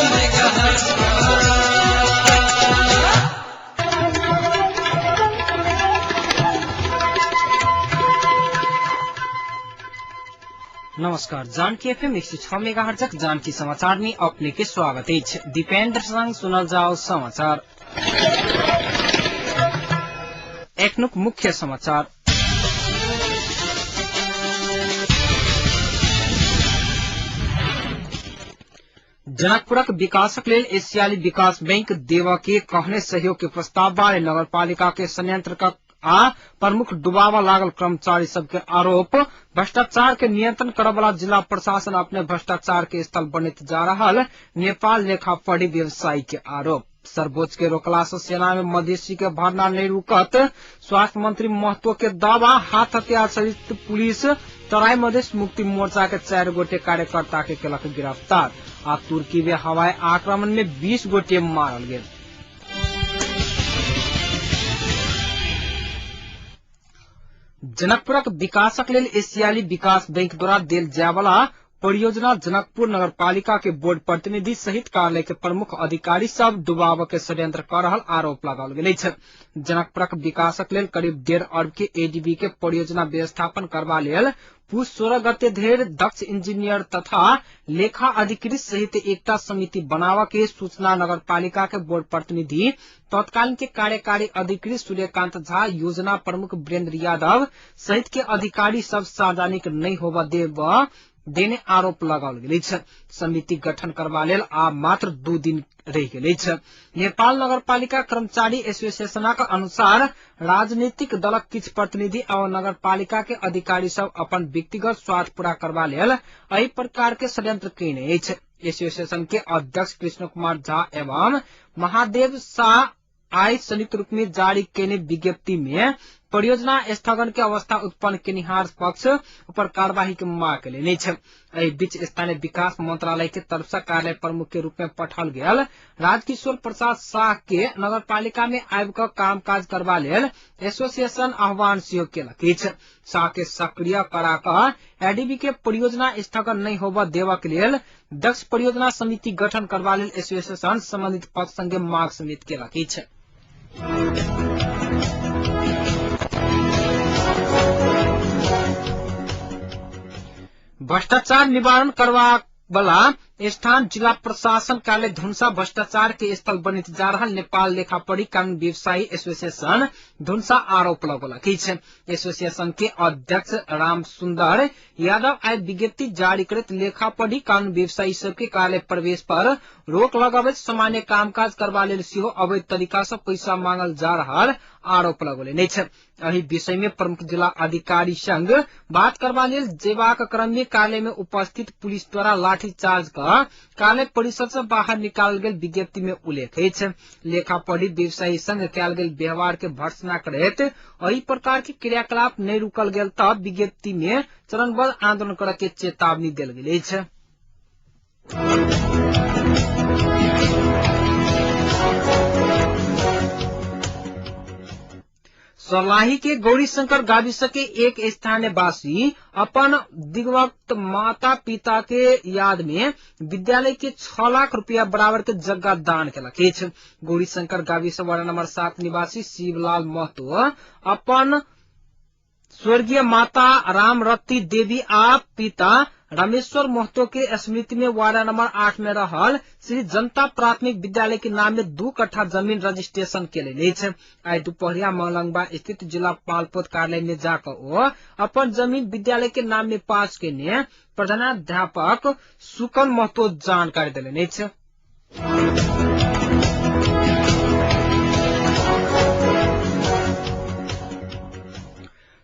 Megahertz पर। नमस्कार, Janaki FM 106 मेगाहर्जक Janaki समाचार में अपने के स्वागत अछि। दीपेंद्र संग सुनल जाओ समाचार। एखनुक मुख्य समाचार। जनकपुरक विकासक लेल एशियाली विकास बैंक देव के कहने सहयोग के प्रस्ताव बारे नगरपालिका के संयंत्र आ प्रमुख डुबावा लागल कर्मचारी सबके आरोप। भ्रष्टाचार के नियंत्रण करऽ वाला जिला प्रशासन अपने भ्रष्टाचार के स्थल बनैत जा रहल नेपाल लेखा पढ़ी व्यवसायी के आरोप। सर्वोच्च के रोकला से सेना में मधेसी के भरना नहीं रुकत, स्वास्थ्य मंत्री महतो के दावा। हाथ हथियार सहित पुलिस तराई मधेश मुक्ति मोर्चा के 4 गोटे कार्यकर्ता के केलक गिरफ्तार। आ तुर्की में हवाई आक्रमण में 20 गोटे मारल गेल। जनकपुरक विकासक लेल एशियाली विकास बैंक द्वारा देल जायवाला परियोजना जनकपुर नगरपालिका के बोर्ड प्रतिनिधि सहित कार्यालय के प्रमुख अधिकारी सब डुबाव के षड्यंत्र कर रहल आरोप लगाओल गेल अछि। जनकपुरक विकासक लेल करीब 1.5 अरब के एडीबी के परियोजना व्यवस्थापन करबा लेल पुस 16 गते धरि दक्ष इंजीनियर तथा लेखा अधिकृत सहित एकटा समिति बनाबऽ के सूचना नगरपालिका के बोर्ड प्रतिनिधि तत्कालीन के कार्यकारी अधिकृत सूर्यकांत झा, योजना प्रमुख वीरेंद्र यादव सहित के अधिकारी सब सार्वजनिक नहीं होबऽ देब देने आरोप लगाओल गेल अछि। समिति गठन करबा लेल आब मात्र 2 दिन रहि गेल अछि। नेपाल नगरपालिका कर्मचारी एसोसिएशनक अनुसार राजनीतिक दलक किछु प्रतिनिधि आ नगरपालिका के अधिकारी सब अपन व्यक्तिगत स्वार्थ पूरा करबा लेल एहि प्रकार के षड्यंत्र कयने अछि। एसोसिएशन के अध्यक्ष कृष्ण कुमार झा एवं महादेव शाह आइ संयुक्त रूप में जारी केने विज्ञप्ति में परियोजना स्थगन के अवस्था उत्पन्न केनिहार पक्ष ऊपर कार्यवाही के मांग केने अछि। एहि बीच स्थानीय विकास मंत्रालय के तरफ से कार्यालय प्रमुख के रूप में पठाओल गेल राजकिशोर प्रसाद शाह के नगरपालिका में आबि कऽ कामकाज करबा लेल एसोसिएशन आह्वान सेहो केलक अछि। शाह के सक्रिय करा कऽ एडीबी के परियोजना स्थगन नहि होबऽ देबक लेल दक्ष परियोजना समिति गठन करबा लेल एसोसिएशन संबंधित पक्ष संगे मांग समेत केलक अछि। भ्रष्टाचार निवारण करवा वाला स्थान जिला प्रशासन कार्यालय धुनसा भ्रष्टाचार के स्थल बनित जा रहल नेपाल लेखा पढ़ी कानून व्यवसायी एसोसिएशन धुनसा आरोप लगौलक अछि। एसोसिएशन के अध्यक्ष राम सुंदर यादव आइ विज्ञप्ति जारी करैत लेखा पढ़ी कानून व्यवसायी सबके कार्यालय प्रवेश पर रोक लगाबैत सामान्य कामकाज करबा लेल सेहो अवैध तरीका से पैसा मांगल जा रहल आरोप लगौलनि अछि। एहि विषय में प्रमुख जिला अधिकारी संग बात करबा लेल जेबाक क्रम में कार्यालय में उपस्थित पुलिस द्वारा लाठी चार्ज क कार्यालय परिसर से बाहर निकालल गेल विज्ञप्ति में उल्लेख अछि। लेखा पढ़ी व्यवसायी संग कयल गेल व्यवहार के भर्त्सना करैत एहि प्रकार के क्रियाकलाप नहीं रुकल गेल त विज्ञप्ति में चरणबद्ध आंदोलन करऽ के चेतावनी देल गेल अछि। सर्लाही के गौरीशंकर गाविस के एक स्थानीय वासी अपन दिवंगत माता पिता के याद में विद्यालय के 6 लाख रुपया बराबर के जगह दान केलक अछि। गौरीशंकर गाविस वार्ड नंबर 7 निवासी शिवलाल महतो अपन स्वर्गीय माता रामरती देवी आ पिता रामेश्वर महतो के स्मृति में वार्ड नंबर 8 में रहल श्री जनता प्राथमिक विद्यालय के नाम में 2 कट्ठा जमीन रजिस्ट्रेशन केलनि अछि। आइ दुपहरिया मलंगवा स्थित जिला पालपोत कार्यालय में जाकर ओ अपन जमीन विद्यालय के नाम में पास केने प्रधानाध्यापक सुकन महतो जानकारी देलनि अछि।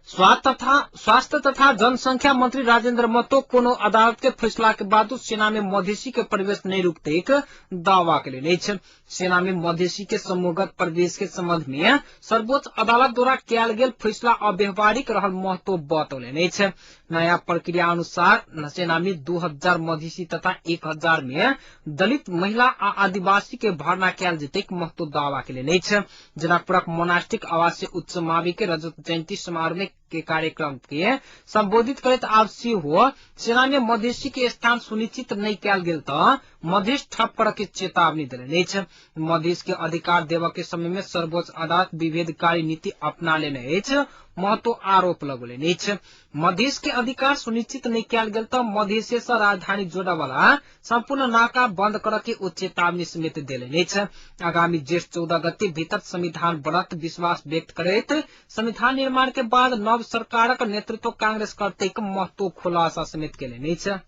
स्वास्थ्य तथा जनसंख्या मंत्री राजेंद्र महतो कोनो अदालत के फैसला के बादो सेना में मधेसी के प्रवेश नहीं रुकतेक दावा केलनि अछि। सेना में मधेसी के समूहगत प्रवेश के संबंध में सर्वोच्च अदालत द्वारा कयल गेल फैसला अव्यवहारिक रहल महतो बतौलनि अछि। नया प्रक्रिया अनुसार सेना में 2000 मधेसी तथा 1000 में दलित महिला आ आदिवासी के भर्ना कयल जेतैक महतो दावा केलनि अछि। जनकपुरक मोनास्टिक आवासीय उच्च मावि के रजत जयंती समारोह के कार्यक्रम के के संबोधित करैत आब सेहो सेना में मधेसी के स्थान सुनिश्चित नहि कयल गेल त मधेस ठप करऽ के चेतावनी देलनि अछि। मधेस के अधिकार देबऽ के समय में सर्वोच्च अदालत विभेदकारी नीति अपना लेने अछि महतो आरोप लगौलनि अछि। मधेस के अधिकार सुनिश्चित नहि कयल गेल त मधेसे सँ राजधानी जोड़ऽ वाला सम्पूर्ण नाका बंद करऽ के ओ चेतावनी समेत देलनि अछि। आगामी जेठ 14 गते भीतर संविधान बनत विश्वास व्यक्त करैत संविधान निर्माण के बाद नव सरकारक नेतृत्व कांग्रेस करतैक महतो खुलासा समेत केलनि अछि।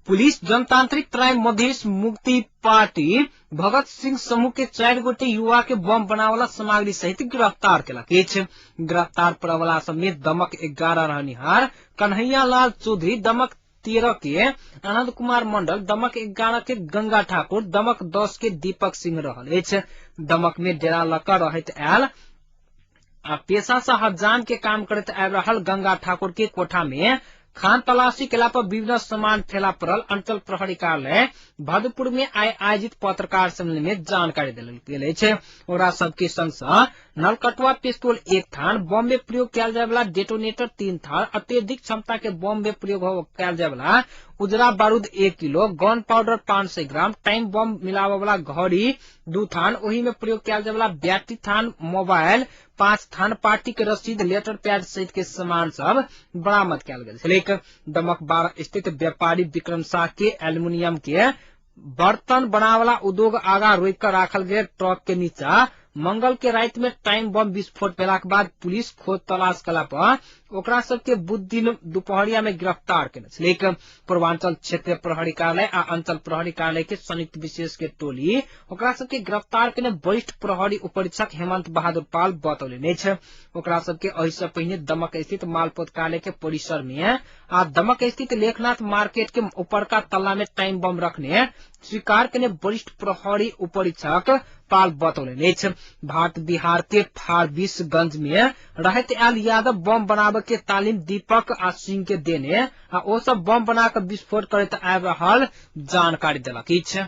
पुलिस जनतांत्रिक तराई मधेश मुक्ति पार्टी भगत सिंह समूह के 4 गोटे युवा के बम बनावला सामग्री सहित गिरफ्तार केलक अछि। गिरफ्तार पड़वला समेत दमक 11 रहनिहार कन्हैया लाल चौधरी, दमक 13 के आनंद कुमार मंडल, दमक 11 के गंगा ठाकुर, दमक 10 के दीपक सिंह रहल अछि। दमक में डेरा लऽ रहैत आयल आ पेशा से हजाम के काम करैत आबि रहल गंगा ठाकुर के कोठा में खान तलाशी केला पर विभिन्न सामान ठेला पड़ल अंचल प्रहरी कार्यालय भद्रपुर में आइ आयोजित पत्रकार सम्मेलन में जानकारी देल गेल अछि। ओकरा सबके संग सँ नलकटुआ पिस्तौल 1 थान, बम में प्रयोग कयल जाय वाला डेटोनेटर 3 थान, अत्यधिक क्षमता के बम में प्रयोग कयल जाय वाला उजरा बारूद 1 kilo, gun powder 500 gram, time bomb मिलावे वाला घड़ी 2 थान, ओहि में प्रयोग कयल जाय वाला बैटरी थान, मोबाइल 5 थान, पार्टी के रसीद, लेटर पैड सहित के सामान सब बरामद कयल गेल छलैक। दमक 12 स्थित व्यापारी विक्रम शाह के एल्युमिनियम के बर्तन बनावला उद्योग आगा रोकि कऽ राखल गेल ट्रक के नीचा मंगल के राति में टाइम बम विस्फोट भेला के बाद पुलिस खोज तलाश कला पर ओकरा सबके बुध दिन दुपहरिया में गिरफ्तार केने छलैक। पूर्वांचल क्षेत्रीय प्रहरी कार्यालय आ अंचल प्रहरी कार्यालय के संयुक्त विशेष के टोली ओकरा सबके गिरफ्तार केने वरिष्ठ प्रहरी उपरीक्षक हेमंत बहादुर पाल बतौलनि अछि। ओकरा सबके एहि से पहिने दमक स्थित मालपोत कार्यालय के परिसर में आ दमक स्थित लेखनाथ मार्केट के ऊपरका तल्ला में टाइम बम रखने स्वीकार केने वरिष्ठ प्रहरी उपरीक्षक पाल बतौलनि अछि। भारत बिहार के फारबिसगंज में रहैत आयल यादव बम बनाबे के तालीम दीपक आ सिंह के देने आ ओ सब बम बना के विस्फोट करैत आबि रहल जानकारी देलक अछि।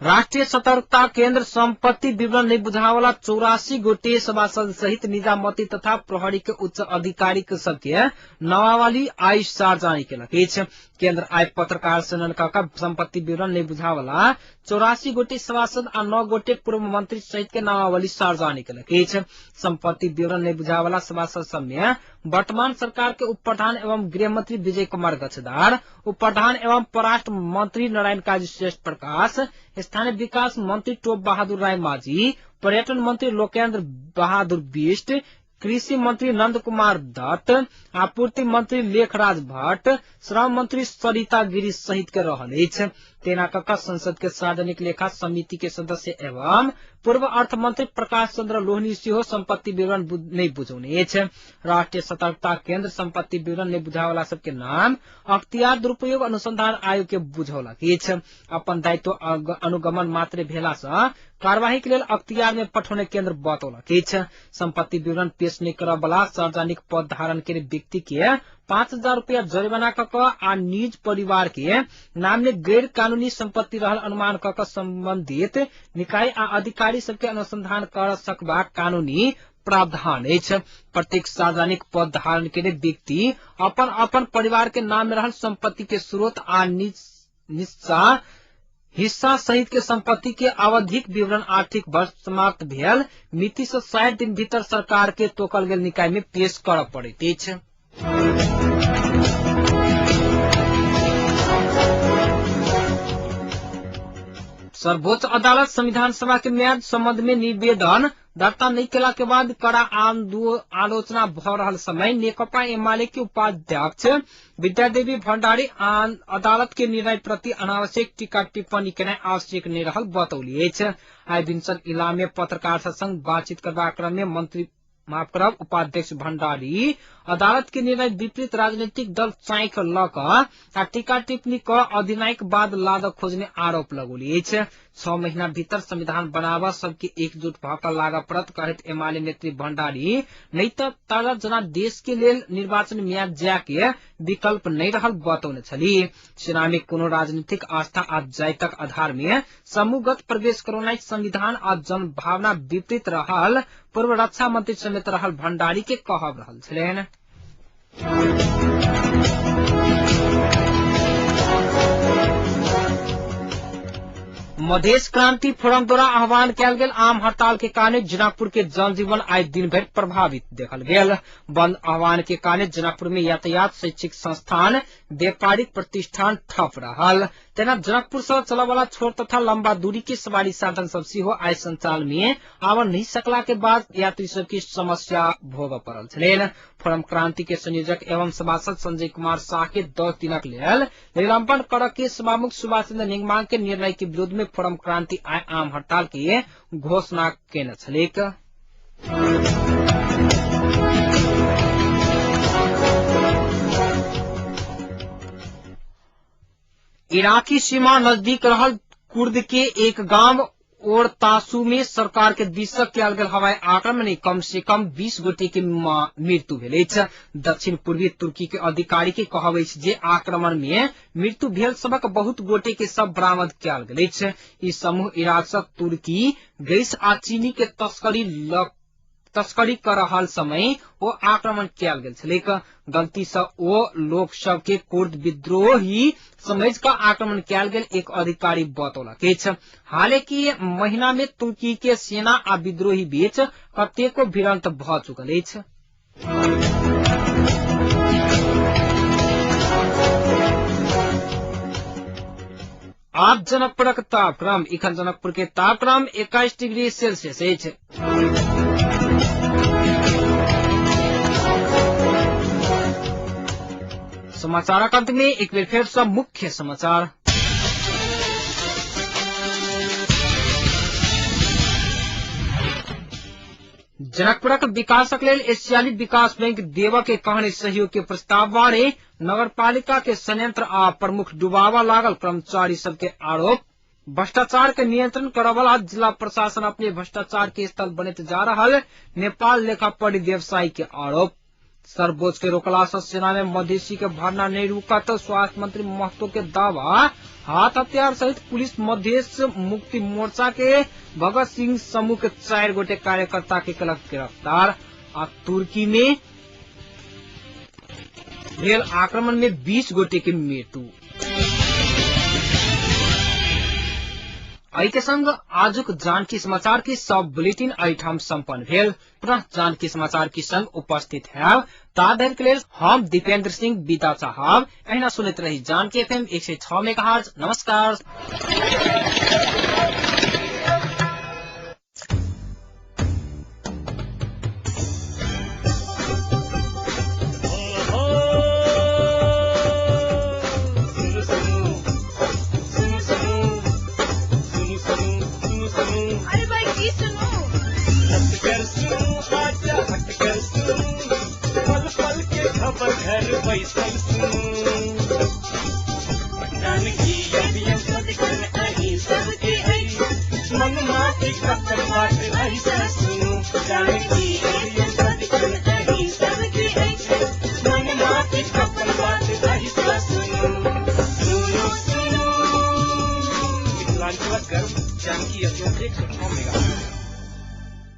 राष्ट्रीय सतर्कता केन्द्र सम्पत्ति विवरण नहि बुझावला 84 गोटे सभासद सहित निजामती तथा प्रहरी के उच्च अधिकारी सबके नवावली आइ सार्वजनिक केलक अछि। केन्द्र आइ पत्रकार सम्मेलन कऽ सम्पत्ति विवरण नहि बुझावला 84 गोटे सभासद आ 9 गोटे पूर्व मंत्री सहित के नामावली सार्वजनिक केलक अछि। सम्पत्ति विवरण नहि बुझावला सभासद सब में वर्तमान सरकार के उप प्रधान एवं गृह मंत्री विजय कुमार गच्छदार, उप प्रधान एवं परराष्ट्र मंत्री नारायण काजी श्रेष्ठ प्रकाश, स्थानीय विकास मंत्री टोप बहादुर राय माझी, पर्यटन मंत्री लोकेन्द्र बहादुर बिष्ट, कृषि मंत्री नंद कुमार दत्त, आपूर्ति मंत्री लेखराज भट्ट, श्रम मंत्री सरिता गिरी सहित के रहल अछि। तेना कऽ संसद के सार्वजनिक लेखा समिति के सदस्य एवं पूर्व अर्थ मंत्री प्रकाश चंद्र लोहनी सेहो सम्पत्ति विवरण नहि बुझौने अछि। राष्ट्रीय सतर्कता केन्द्र सम्पत्ति विवरण नहि बुझावला सबके नाम अख्तियार दुरुपयोग अनुसंधान आयोग के बुझौलक अछि। अपन दायित्व अनुगमन मात्र भेला सँ कार्यवाही के लेल अख्तियार में पठौने केन्द्र बतौलक अछि। सम्पत्ति विवरण पेश नहि करऽ वाला सार्वजनिक पद धारण केने व्यक्ति के 5000 रुपया जरिमाना कऽ आ निज परिवार के नाम में गैर कानूनी सम्पत्ति रहल अनुमान कऽ संबंधित निकाय आ अधिकारी सबके अनुसंधान कर सकबाक कानूनी प्रावधान अछि। प्रत्येक सार्वजनिक पद धारण केने व्यक्ति अपन अपन परिवार के नाम में रहल सम्पत्ति के स्रोत आ निस्सा हिस्सा सहित के संपत्ति के आवधिक विवरण आर्थिक वर्ष समाप्त भेल मिति से 60 दिन भीतर सरकार के तोकल गेल निकाय में पेश करऽ पड़ैत अछि। सर्वोच्च अदालत संविधान सभा के म्याद संबंध में निवेदन दर्ता नहीं केला के बाद कड़ा आलोचना भ रहल समय नेकपा एमाले के उपाध्यक्ष विद्यादेवी भण्डारी अदालत के निर्णय प्रति अनावश्यक टीका टिप्पणी केनाइ आवश्यक नहि रहल बतौली अछि। आइ भिनसर इलाम में पत्रकार संग बातचीत करबाक क्रम में मंत्री माफ करब उपाध्यक्ष भण्डारी अदालत के निर्णय विपरीत राजनीतिक दल चाइक ल क आ टीका टिप्पणी क अधिनायक बाद लाद खोजने आरोप लगौली अछि। 6 महीना भीतर संविधान बनाव सबके एकजुट भऽ कऽ लागऽ पड़त कहैत एमाले नेत्री भण्डारी नै त तर जनादेश के लेल निर्वाचन म्याद जाय के विकल्प नै रहल बतौने छली। सेना में कोनो राजनीतिक आस्था आ जातक आधार में समूहगत प्रवेश करौनाइ संविधान आ जनभावना विपरीत रहल पूर्व रक्षा मंत्री समेत रहल भण्डारी के कहब रहल छलनि। मधेश क्रांति फोरम द्वारा आह्वान कयल गेल आम हड़ताल के कारण जनकपुर के जनजीवन आइ दिन भरि प्रभावित देखल गेल। बंद आह्वान के कारण जनकपुर में यातायात, शैक्षिक संस्थान, व्यापारिक प्रतिष्ठान ठप रहल। तेना जनकपुर से चलय वाला छोट तथा लंबा दूरी के सवारी साधन सब सेहो आइ संचालन में आव नहीं सकला के बाद यात्री सब की समस्या भोग पड़ल छलनि। फोरम क्रांति के संयोजक एवं सभासद संजय कुमार शाह के 10 दिनक लेल निलंबन कर के सभामुख सुभाष चंद्र नेंगमांग के निर्णय के विरोध में फोरम क्रांति आइ आम हड़ताल के घोषणा केने छलैक। इराकी सीमा नजदीक रहल कुर्द के एक गांव ओरतासू में सरकार के दिस सँ कयल गेल हवाई आक्रमण में कम से कम 20 गोटे के मृत्यु भेल अछि। दक्षिण पूर्वी तुर्की के अधिकारी के कहब अछि जे आक्रमण में मृत्यु भेल सबक बहुत गोटे के शव बरामद कयल गेल अछि। ई समूह इराक सँ तुर्की, ग्रीस आ चीनी के तस्करी कर रहल समय ओ आक्रमण कयल गेल छलैक। गलती से ओ लोक सब के कुर्द विद्रोही समझ क आक्रमण कयल गेल एक अधिकारी बतौलक अछि। हालांकि महीना में तुर्की के सेना आ विद्रोही बीच कतेको भिड़ंत भ चुकल अछि। आब जनकपुरक तापक्रम। इखन जनकपुर के तापक्रम 21 डिग्री सेल्सियस अछि। समाचारक अंत में एक बेर फेर सब मुख्य समाचार। जनकपुरक विकासक लेल एशियाली विकास बैंक देव के कहने सहयोग के प्रस्ताव बारे नगरपालिका के संयंत्र आ प्रमुख डुबावा लागल कर्मचारी सबके आरोप। भ्रष्टाचार के नियंत्रण करवला जिला प्रशासन अपने भ्रष्टाचार के स्थल बनैत जा रहल नेपाल लेखा परिव्यवसायी के आरोप। सरबोझ के रोकला से सेना में मधेसी के भरना नहीं रुकत स्वास्थ्य मंत्री महतो के दावा। हाथ हथियार सहित पुलिस मधेश मुक्ति मोर्चा के भगत सिंह समूह के 4 गोटे कार्यकर्ता के कलक गिरफ्तार। आ तुर्की में रेल आक्रमण में 20 गोटे के मृत्यु। एहि के संग आजुक जानकी समाचार की सब बुलेटिन एहिठाम सम्पन्न भेल। पुनः जानकी समाचार की संग उपस्थित है ता धरि के लेल हम दीपेंद्र सिंह विदा चाहब। एहिना सुनैत रही जानकी एफएम 106 मेगाहर्ट्ज। नमस्कार। घर बैसल सुनू जानकी एफएम सदिखन अहीं सबके अछि, मन माटिक अपन बात एहिसँ सुनू। जानकी एफएम सदिखन अहीं सबके अछि, मन माटिक अपन बात एहिसँ सुनू। सुनू सुनू मिथिलांचलक गर्व जानकी एफएम 106।